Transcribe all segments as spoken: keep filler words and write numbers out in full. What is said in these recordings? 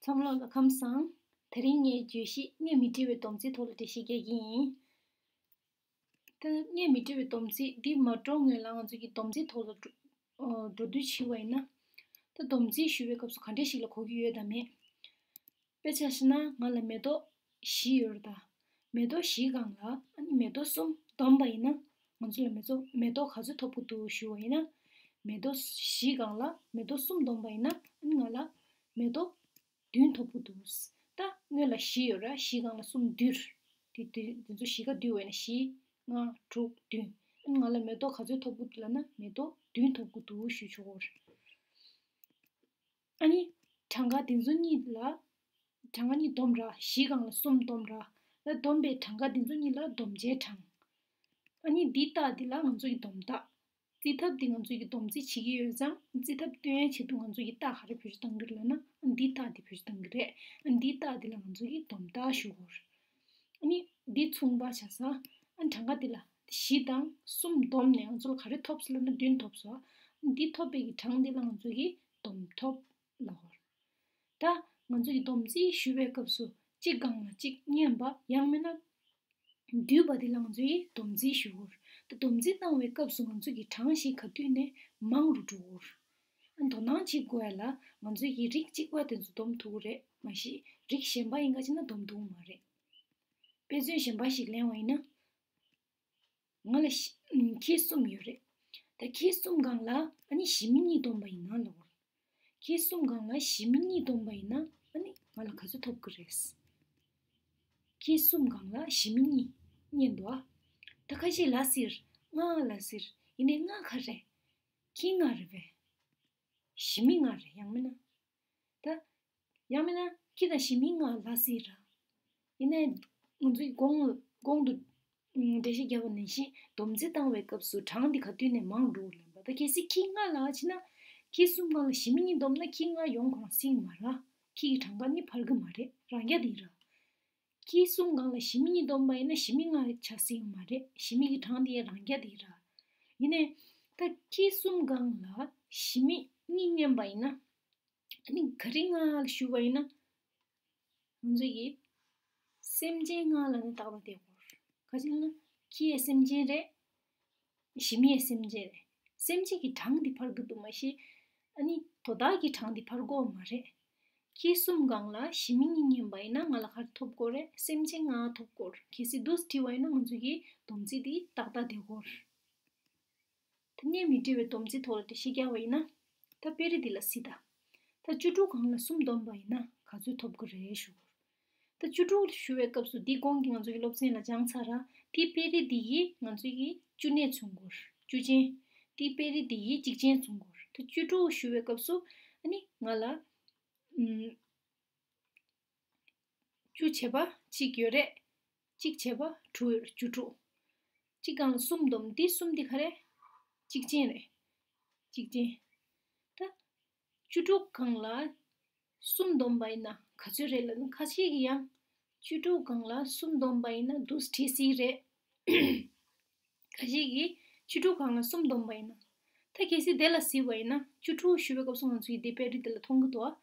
ཚང་མ་ལ་ཁམས་བཟང་། དེ་རིང་ངའི་བརྗོད་གཞི་གནས་མི་འབྲེལ་བའི་སྡོམ་རྩིས་ཐོག་ལ་འགྲེལ་བཤད་རྒྱག་གི་ཡིན། ད་གནས་མི་འབྲེལ་བའི་སྡོམ་རྩིས་འདི་མ་འགྲོ་སྔོན་ལ་ང་ཚོ་གི་སྡོམ་རྩིས་ཐོག་ལ་འགྲོ་འགྲོ་དུས་ཕྱི་བ་ཡིན་ན། ད་སྡོམ་རྩིས་ཞུ་བའི་སྐབས་སུ་ག་འདྲས་ཤིག་ལ་གོ་གི་ཡོད་དམ་མེད། དཔེ་ཆ་བཞག་ན་ང་ལ་མེ་ཏོག་བཞི་ཡོད་རེད་ད། མེ་ཏོག་བཞི་སྒང་ལ་ཨ་ནི་མེ་ཏོག་གསུམ་བསྡོམས་པ་ཡིན་ན། ང་ཚོ་ལ་མེ་ཏོག་མེ་ཏོག་ག་ཚོད་ཐོབ་ཀྱི་འདུག་ཞུ་བ་ཡིན་ན། མེ་ཏོག་བཞི་སྒང་ལ་མེ་ཏོག་གསུམ་བསྡོམས་པ་ཡིན་ན་ཨ་ནི་ང་ལ་མེ་ཏོག་བདུན་ཐོབ་ཀྱི་འདུག་ད་སྔོན་ལ་བཞི་ཡོད་ར། བཞི་སྒང་ལ་གསུམ་བསྡུས། དེ་དེ་དེ་ཚོ་བཞི་ཀ་བསྡུས་པ་ཡིན་ན་བཞི། ལྔ། དྲུག། བདུན། ཨ་ནི་ང་ལ་མེ་ཏོག་ག་ཚོད་ཐོབ་ཀྱི་འདུག་ལབ་ན་མེ་ཏོག་བདུན་ཐོབ་ཀྱི་འདུག་ཞུ་ཆོག་གི་རེད། ཨ་ནི་གྲངས་ཀ་དེ་ཚོ་གཉིས་ལ། གྲངས་ཀ་གཉིས་བསྡོམས་ར། བཞི་སྒང་ལ་གསུམ་བསྡོམས་ར། ལ་བསྡོམས་པའི་གྲངས་ཀ་དེ་ཚོ་གཉིས་ལ་བསྡོམས་བྱའི་གྲངས། ཨ་ནི་འདི་རྟགས་འདི་ལ་ང་ཚོ་གི་བསྡོམས་རྟགས། རྩིས་ཐབས་འདི་ང་ཚོ་གི་སྡོམ་རྩིས་བྱེད་ཀྱི་ཡོད་ཙང་རྩིས་ཐབས་སྟོན་ཡའི་ཆེད་དུ་ང་ཚོ་གི་རྟགས་ག་རེ་བེད་སྤྱོད་གཏང་གི་རེད་ལབ་ན་ཨ་འདི་རྟགས་འདི་བེད་སྤྱོད་གཏང་གི་རེད། ཨ་འདི་རྟགས་འདི་ལ་ང་ཚོ་གི་བསྡོམས་རྟགས་ཞུ་གོ་རེད། ཨ་ནི་འདི་མཚུངས་པ་བྱ་ས། ཨ་གྲངས་ཀ་འདི་ལ་བཞི་དང་གསུམ་བསྡོམས་ནས་ང་ཚོ་ལ་ག་རེ་ཐོབ་སོང་ལབ་ན་བདུན་ཐོབ་སོང་། ཨ་འདི་ཐོབ་པའི་གི་གྲངས་འདི་ལ་ང་ཚོ་གི་བསྡོམས་ཐོབ་ལབ་གོ་རེད། ད་ང་ཚོ་གི་སྡོམ་རྩིས་ཞུ་བའི་སྐབས་སུ་གཅིག་སྒང་ལ་གཅིག་བསྣན་པ་ཡང་མིན་ན་བསྡུས་པ་དེ་ལ་ང་ཚོ་ཡིས་སྡོམ་རྩིས་ཞུ་གོ་རེད། ད་སྡོམ་རྩིས་བཏང་བའི་སྐབས་སུ་ང་ཚོ་གི་གྲངས་ཤིག་ག་དུས་ནས་མང་རུ་འགྲོ་གོ་རེད། ཨ་དོ་སྣང་བྱེད་དགོས་ཡ་ལ་ང་ཚོ་གི་རིགས་གཅིག་པ་དེ་ཚོ་སྡོམ་ཐུབ་ཀྱི་རེད། མ་གཞི་རིགས་གཞན་པ་ཡིན་ག་ཅིག་ན་སྡོམ་ཐུབ་ཀྱི་མ་རེད། དཔེ་མཚོན་གཞན་པ་ཞིག་ལེན་པ་ཡིན་ན། ང་ལ་ཤི་ཁྱི་གསུམ་ཡོད་རེད། ད་ཁྱི་གསུམ་སྒང་ལ་ཨ་ནི་ཞི་མི་གཉིས་བསྡོམས་པ་ཡིན་ན་ལབ་པ་རེད། ཁྱི་གསུམ་སྒང་ལ་ཞི་མི་གཉིས་བསྡོམས་པ་ཡིན་ན་ཨ་ནི་ང་ལ་ག་ཚོད་ཐོབ་ཀྱི་རེད། ཁྱི་གསུམ་སྒང་ལ་ཞི་མི་གཉིས་བསྣན་འདུག་ཨ། ད་ཁ་ཤས་ལ་ཟེར། ལྔ་ལ་ཟེར། ཡིན་ནའི་ལྔ་ག་རེད། ཁྱི་ལྔ་རེད་པས། ཞི་མི་ལྔ་རེད། ཡང་མིན་ན། ད། ཡང་མིན་ན་ཁྱི་དང་ཞི་མི་ལྔ་ལ་ཟེར་ར། ཡིན་ནའི། ང་ཚོའི་གོང་གོང་དུ། འགྲེལ་བཤད་བརྒྱབ་པ་ནང་བཞིན་སྡོམ་རྩིས་བཏང་བའི་སྐབས་སུ་གྲངས་འདི་ག་དུས་ནས་མང་འགྲོ་ལབ་པ། ད་གལ་སྲིད་ཁྱི་ལྔ་ལ་ཕྱིན་ན། ཁྱི་གསུམ་སྒང་ལ་ཞི་མི་གཉིས་བསྡོམས་ན་ཁྱི་ལྔ་ཡོང་ཁོ་རང་སྲིད་མ་རེད། ཁྱི་ཡི་གྲངས་ཀ་ནི་འཕར་གི་མ་རེད། རང་རྐྱ་དེ་ར། ཁྱི་གསུམ་སྒང་ལ་ཞི་མི་གཉིས་བསྡོམས་པ་ཡིན་ན་ཞི་མི་ལྔ་ཆགས་སྲིད་མ་རེད། ཞི་མི་གི་གྲངས་དེ་རང་རྐྱ་དེ་ར། ཡིན་ནའི། ད་ཁྱི་གསུམ་སྒང་ལ་ཞི་མི་གཉིས་བསྣན་པ་ཡིན་ན། ཨ་ནི་ག་རེ་ལྔ་ལ་ཞུགས་པ་ཡིན་ན། ང་ཚོ་ཡིས་སེམས་ཅན་ལྔ་ལ་ནི་རྟག་པར་བསྡད་དགོས། ག་ཅི་ལབ་ན་ཁྱི་ཡི་སེམས་ཅན་རེད། ཞི་མི་ཡི་སེམས་ཅན་རེད། སེམས་ཅན་གྱི་གྲངས་འདི་འཕར་གི་འདུག་མ་གཞི། ཨ་ནི་དོ་བདག་གི་གྲངས་འདི་འཕར་གོ་མ་རེད། ཁྱི་གསུམ་སྒང་ལ་ཞི་མི་གཉིས་བསྣན་པ་ཡིན་ན་ང་ལ་ག་རེ་ཐོབ་དགོས་རེད། སེམས་ཅན་ལྔ་ཐོབ་དགོས་རེད། གལ་སྲིད་འདུག་བྲིས་པ་ཡིན་ན་ང་ཚོ་ཡིས་སྡོམ་རྩིས་འདི་ཏག་ཏག་བསྡད་དགོས་རེད། ད་གནས་མི་འབྲེལ་བའི་སྡོམ་རྩིས་ཐོག་ལ་འགྲེལ་བཤད་རྒྱག་པ་ཡིན་ན། ད་དཔེ་རིས་འདི་ལ་གཟིགས་དང་། ད་བཅུ་དྲུག་སྒང་ལ་གསུམ་བསྡོམས་པ་ཡིན་ན་ག་ཚོད་ཐོབ་ཀྱི་རེད་ཞུ། ད་བཅུ་དྲུག་ཞུ་བའི་སྐབས་སུ་འདི་གོང་གི་ང་ཚོ་གི་སློབ་ཚན་ལ་སྦྱངས་ཚར་ར། འདི་དཔེ་རིས་འདི་ཡིས་ང་ཚོ་གི་བཅུ་གནས་མཚོན་གྱི་ཡོད་རེད། བཅུ་ཅན། འདི་དཔེ་རིས་འདི་ཡིས་གཅིག་ཅན་མཚོན་གྱི་ཡོད་རེད། ད་བཅུ་དྲུག་ཞུ་བའི་སྐབས་སུ་ཨ་ནི་ང་ལ། ཨུམ། བཅུ་བྱས་པ་གཅིག་ཡོད་རེད། གཅིག་བྱས་པ་དྲུག་ཡོད་རེད། བཅུ་དྲུག་གཅིག་སྒང་ལ་གསུམ་བསྡོམས། འདི་གསུམ་འདི་ག་རེ། གཅིག་ཅན་རེད། གཅིག་ཅན། ད། བཅུ་དྲུག་སྒང་ལ་གསུམ་བསྡོམས་པ་ཡིན་ན་ག་ཚོད་རེད་ལབ་ན། ཁ་ཤས་ཀྱིས་ཡང་བཅུ་དྲུག་སྒང་ལ་གསུམ་བསྡོམས་པ་ཡིན་ན་འདུག་སེ་བྲིས་སྲིད་རེད། ཁ་ཤས་ཀྱིས་བཅུ་དྲུག་སྒང་ལ་གསུམ་བསྡོམས་པ་ཡིན་ན། ད་གལ་སྲིད་དེ་ལ་གཟིགས་པ་ཡིན་ན་བཅུ་དྲུག་ཞུ་བའི་སྐབས་སུ་ང་ཚོ་ཡི་དེ་དཔེ་རིས་དེ་ལ་མཐོང་གི་འདུག་ཨ།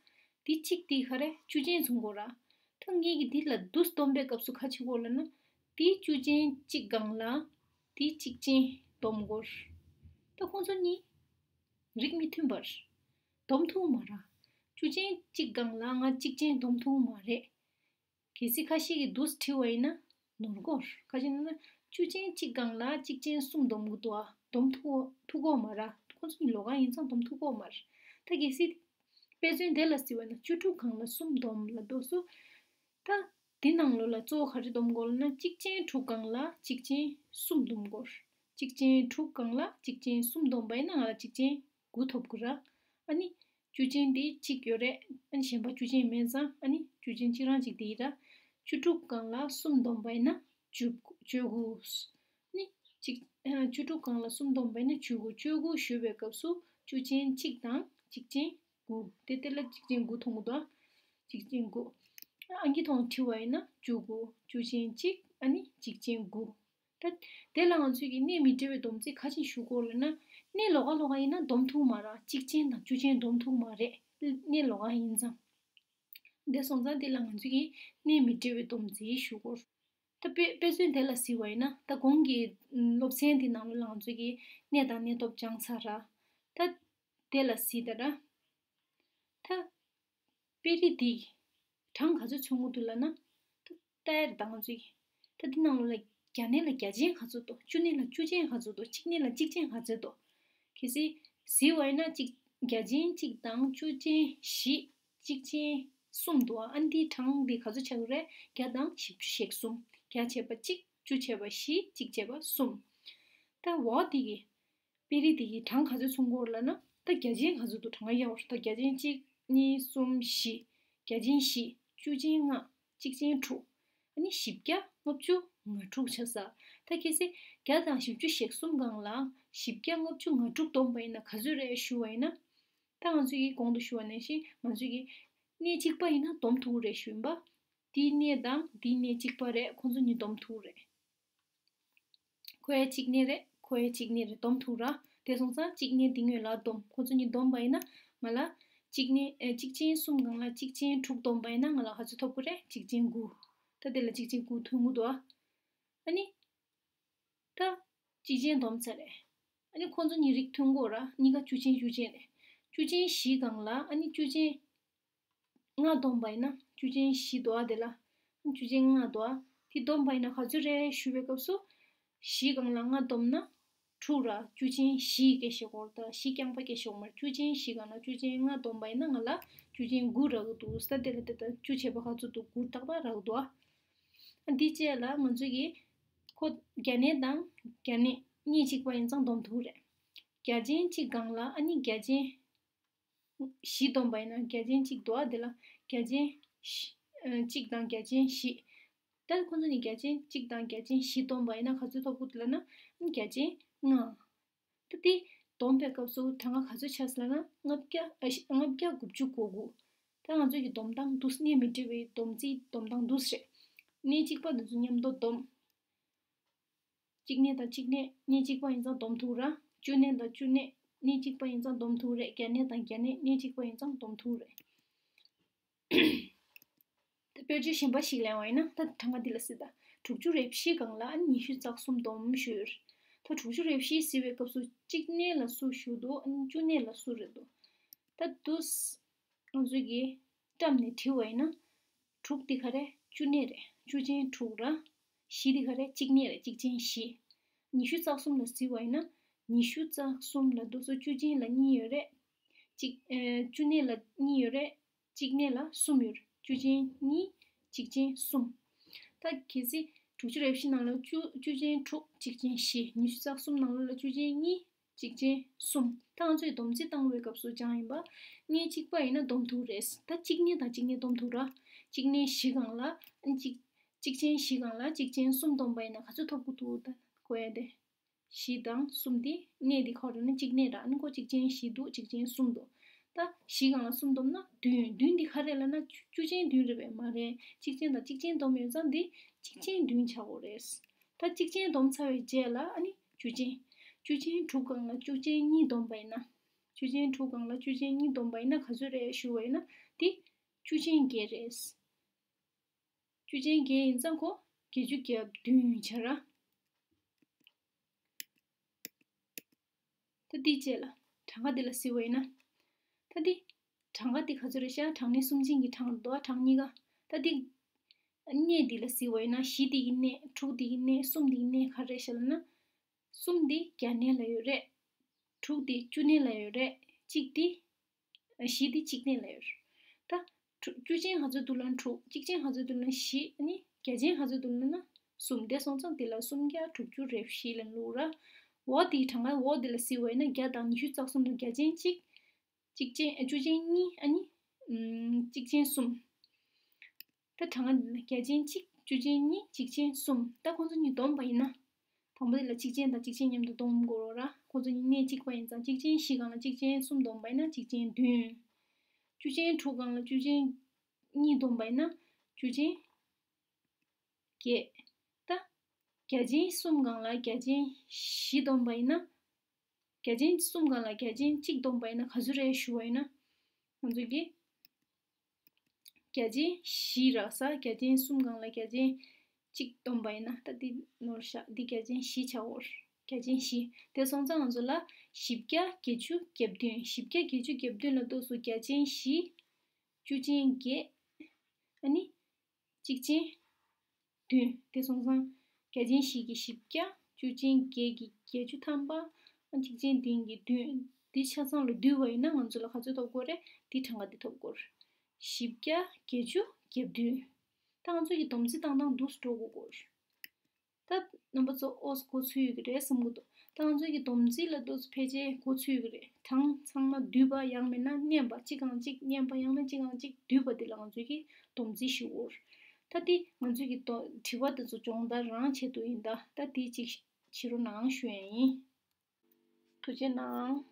འདི་གཅིག་འདི་ག་རེ་བཅུ་ཅན་མཚོན་གྱི་ཡོད་ར། ད་ངས་ཀྱིས་འདི་ལ་འདུག་སེ་བསྡོམས་པའི་སྐབས་སུ་ག་རེ་བྱེད་དགོས་ལབ་ན། འདི་བཅུ་ཅན་གཅིག་སྒང་ལ་འདི་གཅིག་ཅན་བསྡོམས་དགོས། ད་ཁོང་ཚོ་གཉིས་རིགས་མི་མཐུན་པར་བསྡོམས་ཐུབ་མ་རེད། བཅུ་ཅན་གཅིག་སྒང་ལ་ང་གཅིག་ཅན་བསྡོམས་ཐུབ་མ་རེད། གལ་སྲིད་ཁ་ཤས་ཀྱིས་འདུག་སེ་བྲིས་པ་ཡིན་ན་ནོར་གྱི་ཡོད་རེད། ག་ཅི་ལབ་ན་བཅུ་ཅན་གཅིག་སྒང་ལ་གཅིག་ཅན་གསུམ་བསྡོམས་ཀྱི་འདུག་ཨ། བསྡོམས་ཐུབ་ཐུབ་ཀྱི་ཡོད་མ་རེད། ཁོང་ཚོ་གཉིས་ལོགས་ཀ་ཡིན་ཙང་བསྡོམས་ཐུབ་ཀྱི་ཡོད་མ་རེད། ད་གལ་སྲིད་དཔེ་མཚོན་དེ་ལ་གཟིགས་པ་ཡིན་ན་བཅུ་དྲུག་སྒང་ལ་གསུམ་བསྡོམས་ལབ་འདུག་སེ། ད་འདི་ནང་ལོགས་ལ་གཙོ་བོ་ག་རེ་བསྡོམས་དགོས་ལབ་ན་གཅིག་ཅན་དྲུག་སྒང་ལ་གཅིག་ཅན་གསུམ་བསྡོམས་དགོས། གཅིག་ཅན་དྲུག་སྒང་ལ་གཅིག་ཅན་གསུམ་བསྡོམས་པ་ཡིན་ན་ང་ལ་གཅིག་ཅན་དགུ་ཐོབ་ཀྱི་རེད། ཨ་ནི་བཅུ་ཅན་འདི་གཅིག་ཡོད་རེད། ཨ་ནི་གཞན་པ་བཅུ་ཅན་མེད་ཙང་ཨ་ནི་བཅུ་ཅན་གཅིག་རང་གཅིག་འདི་རེད། བཅུ་དྲུག་སྒང་ལ་གསུམ་བསྡོམས་པ་ཡིན་ན་བཅུ་དགུ། ཨ་ནི་གཅིག་ཨ་བཅུ་དྲུག་སྒང་ལ་གསུམ་བསྡོམས་པ་ཡིན་ན་བཅུ་དགུ། བཅུ་དགུ་ཞུ་བའི་སྐབས་སུ་བཅུ་ཅན་གཅིག་དང་གཅིག་ཅན་དགུ། དེ་དེ་ལ་གཅིག་ཅན་དགུ་མཐོང་གི་འདུག་ཨ། གཅིག་ཅན་དགུ། ཨང་ཀི་ཐོག་བྲིས་པ་ཡིན་ན་བཅུ་དགུ། བཅུ་ཅན་གཅིག་ཨ་ནི་གཅིག་ཅན་དགུ། ད་དེ་ལ་ང་ཚོས་ཀྱི་གནས་མི་འབྲེལ་བའི་སྡོམ་རྩིས་ག་ཅིག་ཞུ་དགོས་ལབ་ན། གནས་ལོགས་ཀ་ལོགས་ཀ་ཡིན་ན་སྡོམ་ཐུབ་མ་རེད། གཅིག་ཅན་དང་བཅུ་ཅན་སྡོམ་ཐུབ་མ་རེད། གནས་ལོགས་ཀ་ཡིན་ཙང་། དེ་སོང་ཙང་དེ་ལ་ང་ཚོས་ཀྱིས་གནས་མི་འབྲལ་བའི་སྡོམ་རྩིས་ཞུ་དགོས། ད་དཔེ་དཔེ་མཚོན་དེ་ལ་གཟིགས་པ་ཡིན་ན། ད་གོང་གི་སློབ་ཚན་དེ་ནང་ལ་ང་ཚོས་ཀྱིས་གནས་དང་གནས་ཐོབ་སྦྱངས་ཚར་ར། ད་དེ་ལ་གཟིགས་ད་ར། ད་དཔེ་རིས་འདི་གྲངས་ག་ཚོད་མཚོན་གྱི་འདུག་ལབ་ན། ད་ལྟ་ཡར་ད་ང་ཚོས་ཀྱིས་ད་འདི་ནང་ལོགས་ལ་བརྒྱ་གནས་ལ་བརྒྱ་ཅན་ག་ཚོད་འདུག་བཅུ་གནས་ལ་བཅུ་ཅན་ག་ཚོད་འདུག་གཅིག་གནས་ལ་གཅིག་ཅན་ག་ཚོད་འདུག་གལ་སྲིད་གཟིགས་པ་ཡིན་ན། གཅིག་བརྒྱ་ཅན་གཅིག་དང་བཅུ་ཅན་བཞི། གཅིག་ཅན་གསུམ་འདུག་ཨ། ཨ་འདིའི་གྲངས་འདི་ག་ཚོད་ཆགས་ཀྱི་རེད། བརྒྱ་དང་བཞི་བཅུ་ཞེ་གསུམ། བརྒྱ་བྱས་པ་གཅིག་བཅུ་བྱས་པ་བཞི། གཅིག་བྱས་པ་གསུམ། ད་འོག་འདི་གི་དཔེ་རིས་འདི་གི་གྲངས་ག་ཚོད་མཚོན་གྱི་ཡོད་ལབ་ན། ད་བརྒྱ་ཅན་ག་ཚོད་འདུག་གྲངས་ཀ་གཡར་བ་རེད། ད་བརྒྱ་ཅན་གཅིག་གཉིས། གསུམ། བཞི། བརྒྱ་ཅན་བཞི། བཅུ་ཅན་ལྔ། གཅིག་ཅན་དྲུག་ཨ་ནི་བཞི་བརྒྱ་ལྔ་བཅུ་ང་དྲུག་ཆགས་ས། ད་གལ་སྲིད་བརྒྱ་དང་བཞི་བཅུ་ཞེ་གསུམ་སྒང་ལ་བཞི་བརྒྱ་ལྔ་བཅུ་ང་དྲུག་བསྡོམས་པ་ཡིན་ན་ག་ཚོད་རེད་ཞུ་བ་ཡིན་ན། ད་ང་ཚོས་ཀྱིས་གོང་དུ་ཞུ་བ་ནང་བཞིན་ང་ཚོས་ཀྱིས་གནས་གཅིག་པ་ཡིན་ན་བསྡོམས་ཐུབ་ཀྱི་རེད་ཞུ་ཡིན་པ། འདིའི་གནས་དང་འདིའི་གནས་གཅིག་པ་རེད། ཁོང་ཚོ་གཉིས་བསྡོམས་ཐུབ་ཀྱི་རེད། ཁོ་ཡ་གཅིག་གནས་རེད། ཁོ་ཡ་གཅིག་གནས་རེད། བསྡོམས་ཐུབ་ར། དེ་སོང་ཙང་གཅིག་གནས་འདི་སྔོན་ལ་བསྡོམས། ཁོ་ཚོ་གཉིས་བསྡོམས་པ་ཡིན་ན་ང་ལ་གཅིག་གནས་ཨེ་གཅིག་ཅན་གསུམ་སྒང་ལ་གཅིག་ཅན་དྲུག་བསྡོམས་པ་ཡིན་ན་ང་ལ་ག་ཚོད་ཐོབ་ཀྱི་རེད། གཅིག་ཅན་དགུ། ད་དེ་ལ་གཅིག་ཅན་དགུ་ཐོན་གྱི་འདུག་ཨ། ཨ་ནི། ད་གཅིག་ཅན་བསྡོམས་ཚར་རེད། ཨ་ནི་ཁོ་ཚོ་གཉིས་རིགས་མཐུན་གོ་ར། གཉིས་ཀ་བཅུ་ཅན་བཅུ་ཅན་རེད། བཅུ་ཅན་བཞི་སྒང་ལ་ཨ་ནི་བཅུ་ཅན་ལྔ་བསྡོམས་པ་ཡིན་ན། བཅུ་ཅན་བཞི་འདུག་ཨ། དེ་ལ་བཅུ་ཅན་ལྔ་འདུག་ཨ། དེ་བསྡོམས་པ་ཡིན་ན་ག་ཚོད་རེད་ཞུ་བའི་སྐབས་སུ། བཞི་སྒང་ལ་ལྔ་བསྡོམས་ན་དྲུག་ར། བཅུ་ཅན་བཞི་སྐད་བཤད་གོ་ར། ད་བཞི་རྐྱང་པ་སྐད་བཤད་གོ་མ་རེད། བཅུ་ཅན་བཞི་སྒང་ལ་བཅུ་ཅན་ལྔ་བསྡོམས་པ་ཡིན་ན་ང་ལ་བཅུ་ཅན་དགུ་རག་གི་འདུག་ས། དེ་ལ་དེ་ལྟར་བཅུ་བྱས་པ་ག་ཚོད་འདུག་དགུ་ཏག་ཏག་རག་གི་འདུག་ཨ། འདི་བཅས་ལ་ང་ཚོས་ཀྱིས་ཁོ་བརྒྱ་གནས་དང་བརྒྱ་གནས་གནས་གཅིག་པ་ཡིན་ཙང་བསྡོམས་ཐུབ་རེད། བརྒྱ་ཅན་གཅིག་སྒང་ལ་ཨ་ནི་བརྒྱ་ཅན་བཞི་བསྡོམས་པ་ཡིན་ན་བརྒྱ་ཅན་གཅིག་འདུག་ཨ། དེ་ལ་བརྒྱ་ཅན་བཞི་ཨ་གཅིག་དང་བརྒྱ་ཅན་བཞི། ད་ཁོ་ཚོ་གཉིས་བརྒྱ་ཅན་གཅིག་དང་བརྒྱ་ཅན་བཞི་བསྡོམས་པ་ཡིན་ན་ག་ཚོད་ཐོབ་ཀྱི་འདུག་ལབ་ན། ཨ་ནི་བརྒྱ་ཅན་ལྔ། ད་དེ་བསྡོམས་པའི་སྐབས་སུ་གྲངས་ཀ་ག་ཚོད་ཆགས་སོང་ལབ་ན། ལྔ་བརྒྱ་ཨ་ལྔ་བརྒྱ་དགུ་བཅུ་གོ་དགུ། ད་ང་ཚོས་ཀྱི་བསྡོམས་སྟངས་འདུག་གནས་མི་འབྲལ་བའི་སྡོམ་རྩིས་བསྡོམས་སྟངས་འདུག་རེད། གནས་གཅིག་པ་འདི་ཚོ་མཉམ་དུ་བསྡོམས། གཅིག་གནས་དང་གཅིག་གནས་གནས་གཅིག་པ་ཡིན་ཙང་བསྡོམས་ཐུབ་ར། བཅུ་གནས་དང་བཅུ་གནས་གནས་གཅིག་པ་ཡིན་ཙང་བསྡོམས་ཐུབ་རེད། བརྒྱ་གནས་དང་བརྒྱ་གནས་གནས་གཅིག་པ་ཡིན་ཙང་བསྡོམས་ཐུབ་རེད། ད་དཔེར་བརྗོད་གཞན་པ་ཞིག་ལེན་པ་ཡིན་ན། ད་གྲངས་ཀ་འདི་ལ་གཟིགས་དང་། དྲུག་ཅུ་རེ་བཞི་སྒང་ལ་ཨ་ནི་ཉི་ཤུ་རྩ་གསུམ་བསྡོམས་ཞུས། ད་དྲུག་ཅུ་རེ་བཞི་གཟིགས་པའི་སྐབས་སུ་གཅིག་གནས་ལ་སུ་བཞུགས་འདུག་ཨ་ནི་བཅུ་གནས་ལ་སུ་རེད་འདུག་ད་དུས་ང་ཚོས་ཀྱིས་བཀྲམ་ནས་བྲིས་པ་ཡིན་ན། དྲུག་འདི་ག་རེ། བཅུ་གནས་རེད། བཅུ་ཅན་དྲུག་ར། བཞི་འདི་ག་རེ། གཅིག་གནས་རེད། གཅིག་ཅན་བཞི། ཉི་ཤུ་རྩ་གསུམ་ལ་གཟིགས་པ་ཡིན་ན། ཉི་ཤུ་རྩ་གསུམ་ལ་དུས་སུ་བཅུ་ཅན་ལ་གཉིས་ཡོད་རེད། གཅིག་ཨེ་བཅུ་གནས་ལ་གཉིས་ཡོད་རེད། གཅིག་གནས་ལ་གསུམ་ཡོད་རེད། བཅུ་ཅན་གཉིས། གཅིག་ཅན་གསུམ། ད་གལ་སྲིད་དྲུག་ཅུ་རེ་བཞི་ནང་ལ་བཅུ་བཅུ་ཅན་དྲུག་གཅིག་ཅན་བཞི། ཉི་ཤུ་རྩ་གསུམ་ནང་ལ་བཅུ་ཅན་གཉིས། གཅིག་ཅན་གསུམ། ད་ང་ཚོས་སྡོམ་རྩིས་བཏང་བའི་སྐབས་སུ་སྦྱངས་ཡིན་པ། གནས་གཅིག་པ་ཡིན་ན་སྡོམ་ཐུབ་རེད། ད་གཅིག་གནས་དང་གཅིག་གནས་སྡོམ་ཐུབ་ར། གཅིག་གནས་བཞི་སྒང་ལ་གཅིག་གཅིག་ཅན་བཞི་སྒང་ལ་གཅིག་ཅན་གསུམ་བསྡོམས་པ་ཡིན་ན་ག་ཚོད་ཐོབ་ཀྱི་འདུག་ད་གོ་ཡ་དེ། བཞི་དང་གསུམ་དེ་གནས་དེ་ཁོ་རེད་ན་གཅིག་གནས་ར། ཨ་ནི་ཁོ་གཅིག་ཅན་བཞི་འདུག་གཅིག་ཅན་གསུམ་འདུག་ད་བཞི་སྒང་ལ་གསུམ་བསྡོམས་ན་བདུན། བདུན་འདི་ག་རེ་ལབ་ན་བཅུ་བཅུ་ཅན་བདུན་རེད་པས། མ་རེད། གཅིག་ཅན་དང་གཅིག་ཅན་བསྡོམས་ཡོད་ཙང་འདི་གཅིག་ཅན་བདུན་ཆགས་དགོས་རེད། ད་གཅིག་ཅན་བསྡོམས་ཚར་བའི་རྗེས་ལ་ཨ་ནི་བཅུ་ཅན། བཅུ་ཅན་དྲུག་སྒང་ལ་བཅུ་ཅན་གཉིས་བསྡོམས་པ་ཡིན་ན། བཅུ་ཅན་དྲུག་སྒང་ལ་བཅུ་ཅན་གཉིས་བསྡོམས་པ་ཡིན་ན་ག་ཚོད་རེད་ཞུ་བ་ཡིན་ན། འདི་བཅུ་ཅན་བརྒྱད་རེད། བཅུ་ཅན་བརྒྱད་ཡིན་ཙང་ཁོ་བརྒྱད་ཅུ་གྱ་བདུན་ཆགས་ར། ད་འདི་བྱས་ལ་གྲངས་ཀ་འདི་ལ་གཟིགས་པ་ཡིན་ན། ད་འདི་གྲངས་ཀ་འདི་ག་ཚོད་རེད་ཤག་གྲངས་གནས་གསུམ་ཅན་གྱི་གྲངས་འདུག་ག་གྲངས་གཉིས་ཀ། ད་འདི་གནས་འདི་ལ་གཟིགས་པ་ཡིན་ན། བཞི་འདི་གི་གནས། དྲུག་འདི་གི་གནས། གསུམ་འདི་གི་གནས་ག་རེ་རེད་ཤག་ལབ་ན། གསུམ་འདི་བརྒྱ་གནས་ལ་ཡོད་རེད། དྲུག་འདི་བཅུ་གནས་ལ་ཡོད་རེད། གཅིག་འདི། བཞི་འདི་གཅིག་གནས་ལ་ཡོད་རེད། ད་དྲུག་བཅུ་ཅན་ག་ཚོད་འདུག་ལབ་ན་དྲུག་གཅིག་ཅན་ག་ཚོད་འདུག་ལབ་ན་བཞི། ཨ་ནི་བརྒྱ་ཅན་ག་ཚོད་འདུག་ལབ་ན་གསུམ། དེ་སོང་ཙང་དེ་ལ་སུམ་བརྒྱ་དྲུག་ཅུ་རེ་བཞི་ལབ་ལུགས་ར། འོག་དེའི་གྲངས་ཀ་འོག་དེ་ལ་གཟིགས་པ་ཡིན་ན་བརྒྱ་དང་ཉི་ཤུ་རྩ་གསུམ་ལ་བརྒྱ་ཅན་གཅིག་གཅིག་ཅན་ཨ་བཅུ་ཅན་གཉིས། ཨ་ནི་ཨམ་གཅིག་ཅན་གསུམ། ད་གྲངས་ཀ་འདི་ན་བརྒྱ་ཅན་གཅིག་བཅུ་ཅན་གཉིས། གཅིག་ཅན་གསུམ། ད་ཁོང་ཚོ་གཉིས་བསྡོམས་པ་ཡིན་ན། དང་པོ་དེ་ལ་གཅིག་ཅན་དང་གཅིག་ཅན་མཉམ་དུ་བསྡོམས་དགོས་རེད་ར། ཁོང་ཚོ་གཉིས་གནས་གཅིག་པ་ཡིན་ཙང་། གཅིག་ཅན་བཞི་སྒང་ལ་གཅིག་ཅན་གསུམ་བསྡོམས་པ་ཡིན་ན་གཅིག་ཅན་བདུན། བཅུ་ཅན་དྲུག་སྒང་ལ་བཅུ་ཅན་གཉིས་བསྡོམས་པ་ཡིན་ན་བཅུ་ཅན་བརྒྱད། ད་བརྒྱ་ཅན་གསུམ་སྒང་ལ་བརྒྱ་ཅན་བཞི་བསྡོམས་པ་ཡིན་ན། བརྒྱ་ཅན་གསུམ་སྒང་ལ་བརྒྱ་ཅན་གཅིག་བསྡོམས་པ་ཡིན་ན་ག་ཚོད་རེད་ཞུ་བ་ཡིན་ན། ང་ཚོ་གིས། བརྒྱ་ཆེན་བཞི་རག་ས། བརྒྱ་ཆེན་གསུམ་སྒང་ལ་བརྒྱ་ཆེན་གཅིག་བསྡོམས་པ་ཡིན་ན་ད་འདི་ནོར་ཤག་འདི་བརྒྱ་ཆེན་བཞི་ཆགས་འོར། བརྒྱ་ཆེན་བཞི། དེ་སོང་ཙང་ང་ཚོ་ལ་བཞི་བརྒྱ་བརྒྱད་ཅུ་གྱ་བདུན། བཞི་བརྒྱ་བརྒྱད་ཅུ་གྱ་བདུན་ལ་ཏོག་སུ་བརྒྱ་ཆེན་བཞི། བཅུ་ཆེན་བརྒྱད། ཨ་ནི། གཅིག་ཆེན་བདུན། དེ་སོང་ཙང་བརྒྱ་ཆེན་བཞི་གི་བཞི་བརྒྱ། བཅུ་ཆེན་བརྒྱད་ཀྱི་བརྒྱད་ཅུ་ཐམ་པ། ཨ་གཅིག་ཆེན་བདུན་གྱི་བདུན། འདི་ཆ་ཚང་ལ་བསྡུས་པ་ཡིན་ན་ང་ཚོ་ལ་ག་ཚོད་ཐོབ་དགོས་རེད། འདི་གྲངས་ཀ་འདི་ཐོབ་དགོས་རེད། བཞི་བརྒྱ་བརྒྱད་ཅུ་གྱ་བདུན། ད་ང་ཚོ་གི་སྡོམ་རྩིས་བཏང་སྟངས་འདུག་སེ་འགྲོ་དགོས་སྐོར། ད་རྣམ་པ་ཚོ་ཨོ་གོ་ཚུད་ཡོད་ཀྱི་རེད་བསམ་གྱི་འདུག་ད་ང་ཚོ་གི་སྡོམ་རྩིས་ལ་ཏོག་ཙམ་ཕལ་ཆེར་གོ་ཚུད་ཡོད་ཀྱི་རེད། གྲངས་ཚང་མ་བསྡུས་པ་ཡང་མིན་ན་མཉམ་པ། གཅིག་གང་གཅིག་མཉམ་པ་ཡང་ན་གཅིག་གང་གཅིག་བསྡུས་པ་དེ་ལ་ང་ཚོ་གི་སྡོམ་རྩིས་ཞུ་གི་ཡོད། ད་དེ་ང་ཚོ་གི་དོ་དྲི་བ་དེ་ཚོ་སྦྱོང་བརྡར་རང་ཆེད་དུ་ཡིན། ད་ད་དེ་གཅིག་བྱེད་རོགས་གནང་ཞུ་ཡ་ཡིན། ཐུགས་རྗེ་གནང་།